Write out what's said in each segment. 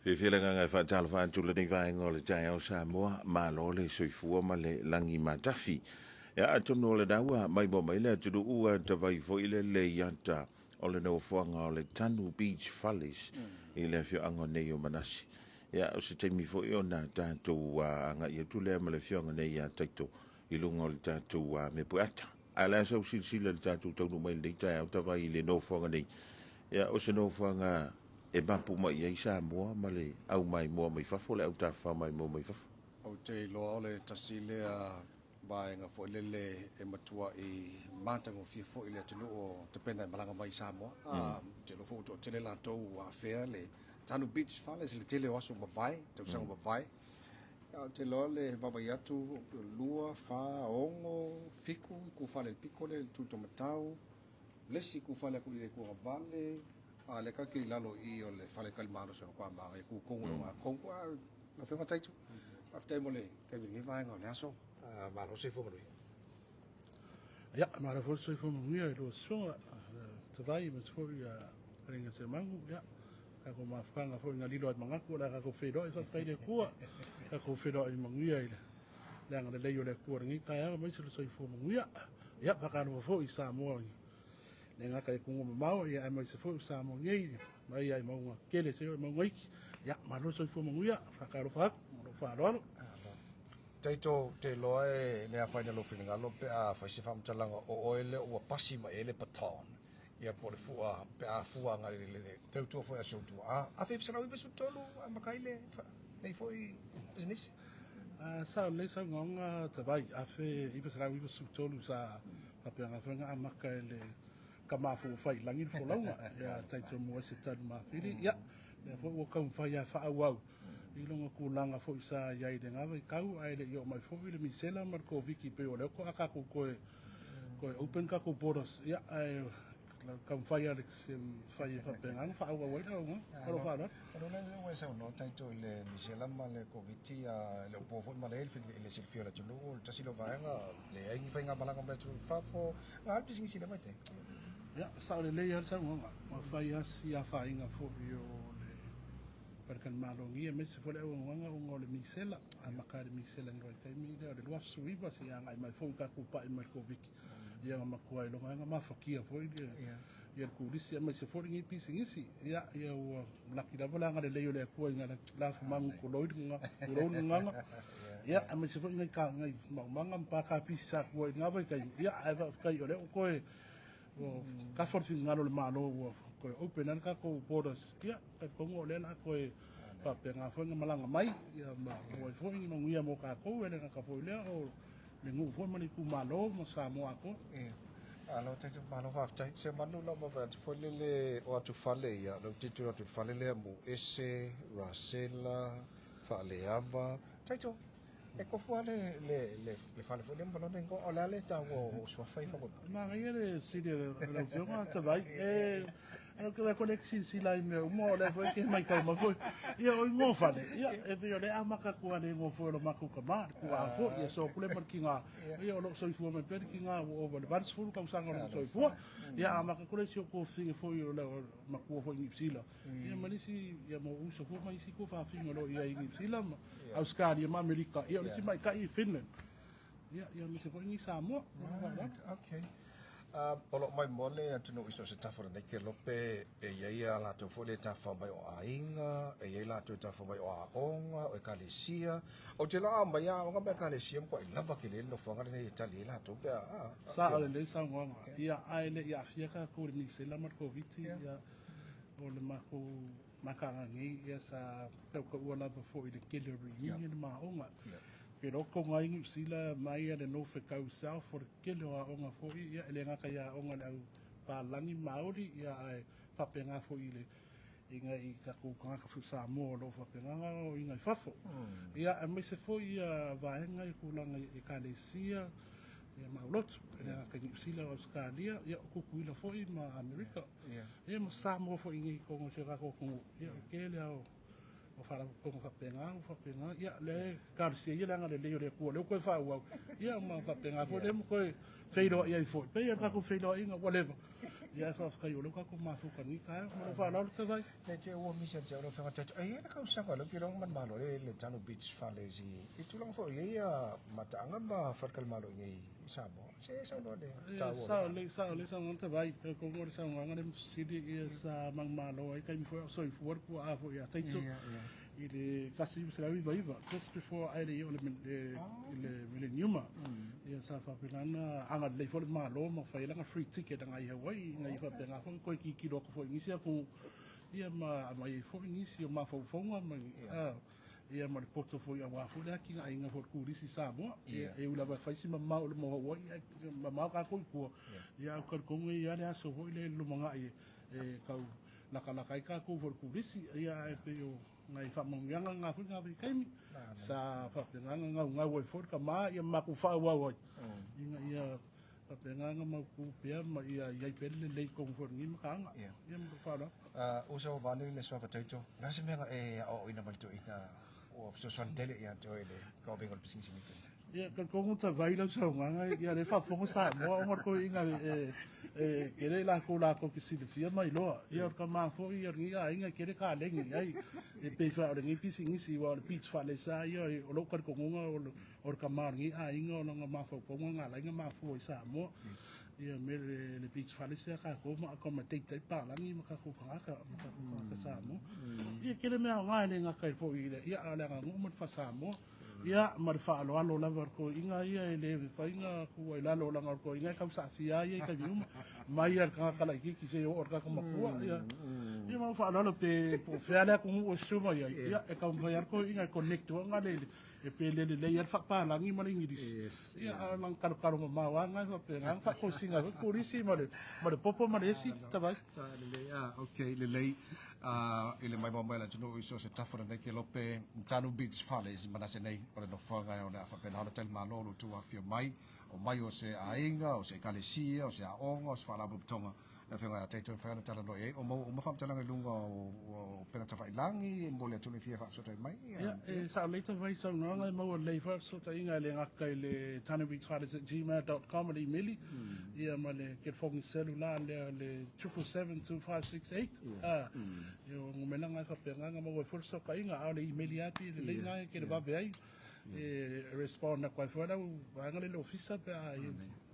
Fiafia le agaga e faatalofa atu lenei vaega o le taeao Samoa, malo le soifua ma le lagi matafi. Ia atonu o lena ua maimoa mai le atunuu ua tavai foi le lei ata o le nofoaga o le Tanu Beach Fales i le afioaga nei o Manase. Ia o se taimi foi ona tatou agai atu lea ma le afioaga nei ia Taito i luga o le tatou mepueata. Ae o le a sau silasila i le tatou taunuu mai i lenei taeao tavai i le nofoaga nei. Ia o se nofoaga e mapu mai i ai Samoa ma le au maimoa mai fafo, le au tafafao maimoa mai fafo. Ou te iloa o le tasi lea vaega foi lele e matuai matagofie foi i le atunuu o tapena e malaga mai i Samoa. Ou te iloa foi ua toatele latou ua afea le Tanu Beach Fales i le tele o aso ua mavae, tausaga ua mavae. Ou te iloa le vaavaai atu, 2, 4, 6, 7 i kufale i le pito lea i le Tutomatau, le isi kufale atu i le Tuagavale, a o lea tatou te i lalo i i o le fale talimalosi o Notoamaaga e tu tonu i le ogatotonu. A, lau Afioga Taito, faafetai mo le taimi i lenei vaega o le aso. Malo le soifua manuia. Ia, malo foi le soifua manuia i lau Susuga Tavai aemaise foi ia Fetalaiga Semagu. Ia, tatou mafutaga foi na lilo ai manatu o le a tatou feiloai, faafetai i le Atua. Tatou feiloai manuia i le agalelei o le Atua i lenei taeao aemaise le soifua manuia. Ia, faatalofa foi i Samoa i le gata i atunuu mamao, ia aemaise foi o Samoa nei mai lava i mauga tele seia oo i mauga iti. Ia, malo le soifua manuia, faatalofa atu ma lou faaaloalo. Taito, ou te iloa e le afaina lou finagalo pe a fai se faamatalaga o oe lea ua pasi mai ai le baton, ia po o le fua pe a fua agai i le tautua foi a si ou tuaa. 1993 amata ai lenei foi pisinisi. Sa lelei saunoaga Tavai, 1993 sa faapena foi ona amata e le tama foi ua fai i lagi le folauga, ia Taito Moese Tanumafili. Ia, lea foi ua taumafai lava e faaauau i lona tulaga foi sa i ai i lena vaitau, ae le i oo mai foi le misela ma le Koviti pei o lea faatoa tatou toe open tatou borders, ia ae taumafai lava se mafai e faapena ona faaauau ai le auaunaga. Ma lou faaaloalo. O lona uiga ua e saunoa Taito i le misela ma le Koviti, e le o po foi malae i le silafia o le atunuu, o le tasi lea o vaega, leai ni faigamalaga mai atunuu i fafo, na alu pisinisi i lea vaitaimi. Ia, sao lelei lava le saunoaga, ua fai lava si afaina foi o le faletalimalo aemaise foi le auaunaga ona o le misela, amata i le misela i le vaitaimi lea o le 2019 seia agai mai foi tatou pai mai le Koviti. Ia na matua iloga ai ona mafatia foi le ia le turisi aemaise foi lenei pisinisi. Ia ia ua laki lava le agalelei o le Atua i na lafumanu tulou le tulou le gagana. Ia aemaise foi nai ka nai maumaga ma pakapisi sa tua i lena vaitaimi. Ia ae faafetai o lea ua toe ua kafa le finagalo o le Malo ua toe open ai le tatou borders. Ia talitonu o lea o le a toe faapena foi ona malaga mai ia ma maua ai foi ni manuia mo tatou. E le gata foi i lea o le nuu foi ma le itumalo ma Samoa atoa. Ia. Malo tatou, malo faafetai. Se manu lau vaavaai atu foi lele o atu fale ia, lau tilotilo atu i le fale lea, Muese, Rasela, Faaleava. Taito, e tofu lava le, le, le, le fale foi lea ma lona igoa. O le a le taua o suafa ia faamolemole? Manaia le fesili a lau Afioga Tavai. E Ae ou te vaai atu o lea e te silasila i mea uma, o lea foi e te matau mai foi. Ia, o igoa fale, ia, e pei o lea e amata atu lava i le igoa foi o lo matou tama, le tuaa foi, ia soapule ma le tiga. Ia, o lo o soifua mai pea le tiga ua ova i le 80 tausaga o lona soifua. Ia, amata atu lea i si ou tuafafine foi o le matua foi i Niu Sila, ia ma le isi, ia ma ou uso foi ma isi tuafafine o lo o i ai i Niu Sila ma Ausetalia ma Amerika. Ia, o le isi maita'i i Finland. Ia, ia aemaise foi ni Samoa. Right, okay. O lo o maimoa le atunuu i so o se tafa o lenei kelope, e i ai a latou foi lea e tafafao mai o aiga, e i ai latou e tafafao mai o aoga, o ekalesia. Ou te iloa a omai aoga ma ekalesia, matuai lava tele le nofoaga lenei e tali ai latou pe a. Sao lelei saunoaga. Ia, ae le i aafia tatou i le misela ma le Koviti, ia, o le matou mataga nei, ia, sa tautaua lava foi i le tele o reunion ma aoga. Ke roko ngai Niu Sila mai a le Norfolk South o le tele o aoga foi, ia, e le gata i aoga a le au palagi Maori, ia, ae faapena foi i le i ngai tatou tagata foi Samoa o lo o faapena ona o i ngai fafo. Ia, aemaise foi ia vaega i tulaga i Ekalesia, ia ma aulotu, e le gata i Niu Sila o Ausetalia, ia, o Tutuila foi ma Amerika. Ia, ma Samoa foi i nei i totonu o si o tatou atunuu, ia, o le tele lava o o faalapotopotoga faapena ua faapena, ia lea e talosia ia le agalelei o le Atua lea ua toe faaauau, ia ma faapena foi lea ma toe feiloai ai foi. Pei o le tatou feiloaiga ua leva. Ia ae faafetai o lea ua tatou mafuta i lenei taeao. Ma lou faaaloalo Tavai. Ne te ua misi ia te au lau Afioga Taito. E i ai le tausaga lea ou te iloa manumalo ai le Tanu Beach Fales i tulaga foi i ia mataaga ma faletalimalo i inei i Samoa. Se e saunoa le taua o le Sao lelei, sao lelei saunoaga Tavai. E talitonu o le saunoaga lea ma fesili ia sa manumalo ai taimi foi a o soifua le tuaa foi ia Taito i le 1999, just before ae le i oo i le mileniuma. Ia sa faapena ona agalelei foi le Malo ma fai ai lana free ticket agai i Hawaii ina ia faapena foi ona toe tilotilo atu foi i nisi atunuu ia ma aumai ai foi nisi o mafaufauga ma ia ma le poto foi aua foi le atinaeina foi o le turisi i Samoa. Ia, e ui lava e fai si mamao i le mo Hawaii ae mamao tatou i tua, ia ae ou te talitonu e i ai lava le aso foi lea i le lumanai e tau latalata ai tatou foi i le turisi. Ia ae pei o nai faamanuiaga na foi na vaitaimi sa faapena ona naunau ai foi le tama ia ma matou faaauau ai ina ia faapena ona mautu pea ma ia i ai pea le lelei i totonu foi o lenei mataaga. Ia ma lou faaaloalo. Uso vaeane le suafa Taito, o le a se mea na e aoaoina mai le toeaina ua fesoasoani tele ia te oe i le tauavega o le pisinisi nei taimi? Ia, talitonu ta vai lau saunoaga, ia lea e faafofoga Samoa ona o le toeaina e tele i latou latou te silafia ma iloa. Ia o le tama foi ia o lenei aiga e tele kaleni i ai. E pei foi o lenei pisinisi aua o le Beach Falesa ia o lou talitonuga o le tama o lenei aiga o lona mafaufauga na ala ai ona mafua i Samoa. Ia me le Beach Falesa ia tatou ma accommodate ai palagi ma tatou tagata ma tatou tagata Samoa. Ia e tele mea aoga e le gata ai foi i le ia a o le aganuu ma le faa-Samoa. Ia, ma le faaaloalo lava o le toeaina ia e le mafai ona tuu ai lalo leaga o le toeaina e tau saafia ai ia i taimi uma, mai lava i le tagata laitiiti seia oo i le tagata matua. Ia, ia ma lou faaaloalo pe po o fea le atunuu e susu mai ai, ia e taumafai lava le toeaina e connect foi na le e pe le lelei lava le faapalagi ma le Igilisi. Ia, a o lana talotalo mamao lava lena e faapena ona faatosina ai foi le turisi ma le ma le popo ma le esi tavai. Lelei, ah, okay, lelei. I le maimoa mai a le atunuu i so o se tafa o lenei kelope, Tanu Beach Fales i Manase nei, o le nofoaga e o le a faapena ona tali malo lo outou afifio mai, o mai o se aiga, o se ekalesia, o se aoga, o se faalapotopotoga, le afioga ia Taito e mafai ona talanoa i ai, o maua uma faamatalaga i luga o upega tafailagi mo le atunuu e fia faafesootai mai. Ia, e sao lelei ta fai saunoaga e maua lelei foi fesootaiga e le gata i le tanubeachfales@gmail.com le imeli, ia ma le telefoni cellular lea o le 7772568. A, ia o numera na e faapena ona maua ai foi le fesootaiga, a o le imeli lava pei e lelei na e televave ai, e respond atu ai foi lau vaega lea i le ofisa pe a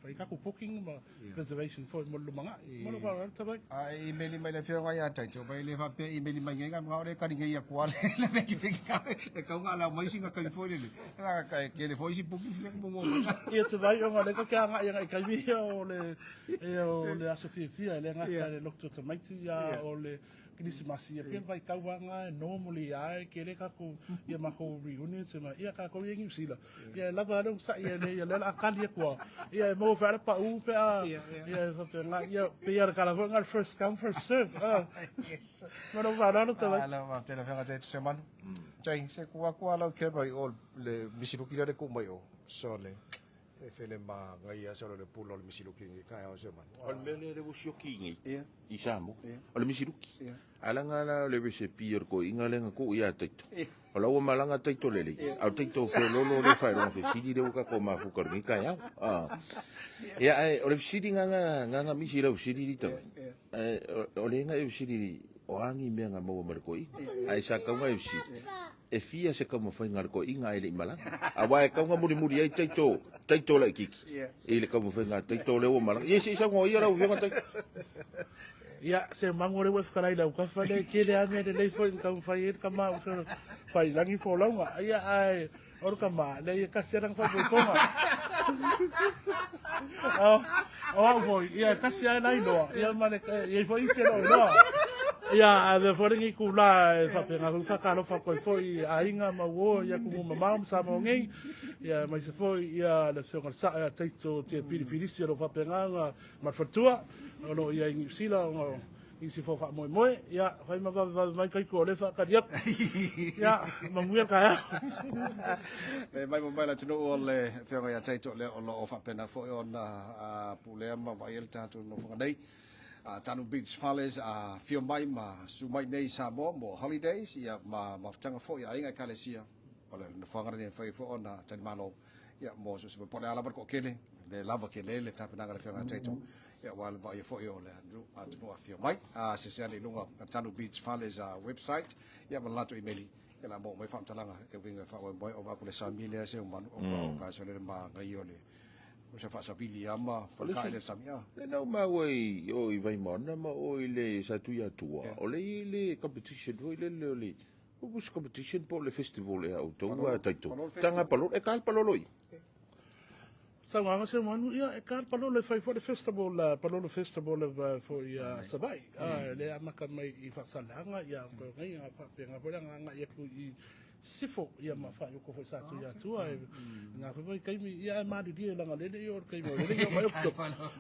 fai tatou booking ma reservation foi mo le lumanai. Ma lou faaaloalo Tavai. A e imeli mai le afioga ia Taito, pai le faapea imeli mai nei, ngā ore kari nei aku ale, le veki veki ka, e kau ngā lau mai singa kai foi lele. La ka kele foi si bookings le mo mo. Ia Tavai, o ngā leka kia ngā ia ngai kai ia o le ia o le aso fiafia le ngā le loto tamaiti ia o le Kerisimasi, ia pea vai tau anga e normally ae kele kakou ia makou reunions ma ia kakou ia New Zealand. Ia e lava le onosai ia le ia le a kali atu a ia e maua foi a le pau pe a ia e faapena ia pei a le kala foi nga le first come first serve a. Yes. Ma lou faaaloalo tala. Malo faafetai lau Afioga Jay Tusemanu. Jay, se ku aku a lau camera i o le misiluki lea le ku mai o. So le e fele ma ngai a solo le pulo le misiluki ngi ka o se manu. O le mea lea le ua sioki nei Ia. i Samoa, Ia. o le misiluki. Ia. A laga la o le recipe o le toeaina lea na tuu ia Taito. O la ua malaga Taito lelei, a o Taito feololo lea faailoga fesili lea ua tatou mafuta i lenei taeao. Ah. Ia ae o le fesili nganga nganga misi i lau fesili li tawai. Ae o le nga e fesili o a ni mea na maua mai le toeaina. Ae sa tau na e fesili. E fia se taumafaiga a le toeaina ae le i malaga. Aua e tau na mulimuli ai Taito, Taito laitiiti i le taumafaiga a Taito lea ua malaga. Ia se i saunoa ia lau Afioga Taito. Ia, se mago lea ua e fetalai i lau kafa lea, e tele lava mea lelei foi na taumafai ai le tama ua fai i lagi folauga. Ia, ae o le tama, leai e tasi lava lana faafoefoga. O au foi, ia e tasi lava la iloa, ia ma le, e i ai foi isi e le o iloa. Ia, ae avea foi lenei itula e faapena foi ona faatalofa atu ai foi i aiga ma uo i atunuu mamao ma Samoa nei, ia aemaise foi ia le Afioga i le Sao ia Taito Tiapili Filisi o lo o faapena ona ma le faletua o lo o i ai i Niu Sila ona o nisi foi o faamoemoe. Ia, fai ma vavevave mai Taito o lea e faatali atu. Ia, manuia le taeao. Le mai mai le atunuu o le Afioga ia Taito lea o lo o faapena foi ona pulea ma vaaia le tatou nofoaga nei. Tanu Beach Fales a fio mai ma susu mai nei i Samoa mo holidays ia ma mafutaga foi a aiga ekalesia. O le nofoaga lenei e mafai foi ona talimalo ia mo so o se mea. Po o le a lava le toatele. le lava tele le tapenaga a le Afioga ia Taito, ia aua le vaaia foi o le atunuu afifio mai. A asiasi ane i luga o Tanu Beach Fales website, ia ma le latou imeli, ia la maua mai faamatalaga e uiga e faamoemoe o vaku le sami lea se manu o ka o ka le magaia o le o se faasavili a ma falekai le sami a. Le nau maua i o i Vaimona ma o i le Satuiatua, o le i le competition foi le le o le o se competition po o le festival ea outou a Taito. Tanga palolo, e ka le palolo i. Sauaga se manu ia e ka le palolo e fai foi le festival palolo festival of foi Savaii. Le amata mai i Faasaleaga ia koe ngai nga faapenga foi le agaga ia ku i Sifo ia ma faaioko foi sa tui atua e nga foi mai taimi ia e malilie langa lele ia o le taimi o lele ia mai o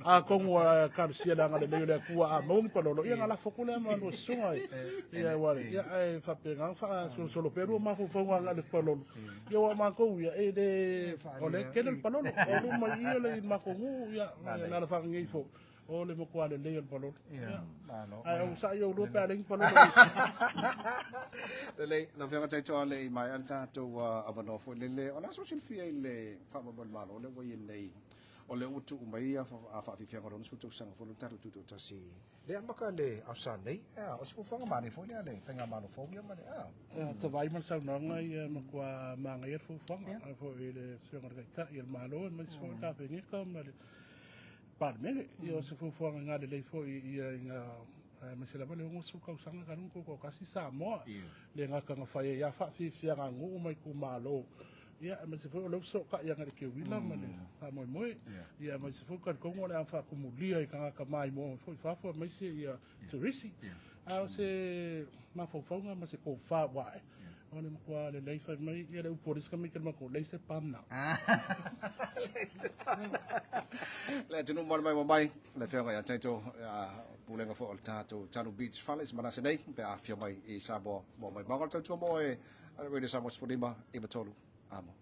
a kongu a kalusia langa lele o le atua a maua ni palolo ia nga lafo kule ma lua susuga ia wale ia e faapena fa solosolo pea lua mafaufauga agai le palolo ia ua matou ia e le o le tele le palolo o luma i i o le matou nuu ia na la faagei fo o le matua lelei o le palolo ia ae o sa i lua pe a leai ni palolo. Lelei, lau Afioga Taitoa le i maea le tatou avanoa foi lele, o le a sou silafia i le faamoemoe o le Malo lea ua i ai nei, o lea ua tuu mai a faafiafiaga o le 60 tausaga foi lea ua tatou tutoatasi le amata le aosa nei, o se fuafuaga manaia foi lea le faigamalo fou ia ma le a. Tavai ma le saunoaga ia matua manaia le fuafuaga foi i le Afioga i le Taitai o le Malo aemaise foi le Kapeneta ma le Palemene. Ia o se fuafuaga galelei foi ia i ngā aemaise lava le 60 tausaga talu ona tutoatasi Samoa. Le gata na fai ai lava faafiafiaga a nuu ma itumalo. Ia aemaise foi o lea ua fesootai agai i le teuila ma le faamoemoe. Ia aemaise foi talitonu o le a faatumulia i tagata maimoa foi i fafo aemaise ia turisi. A o se mafaufauga ma se tofa ua ae, o le matua lelei fai mai ia le upu a le isi tamaiti o le matou, leai se pana. Leai se pana. Le atunuu mo le mai mai, le afioga ia Taito, pulega foi o le tatou Tanu Beach Fales Manase nei, pe a afio mai i Samoa mo mai maga o le tautua mo e, Radio Samoa 15 93 amo.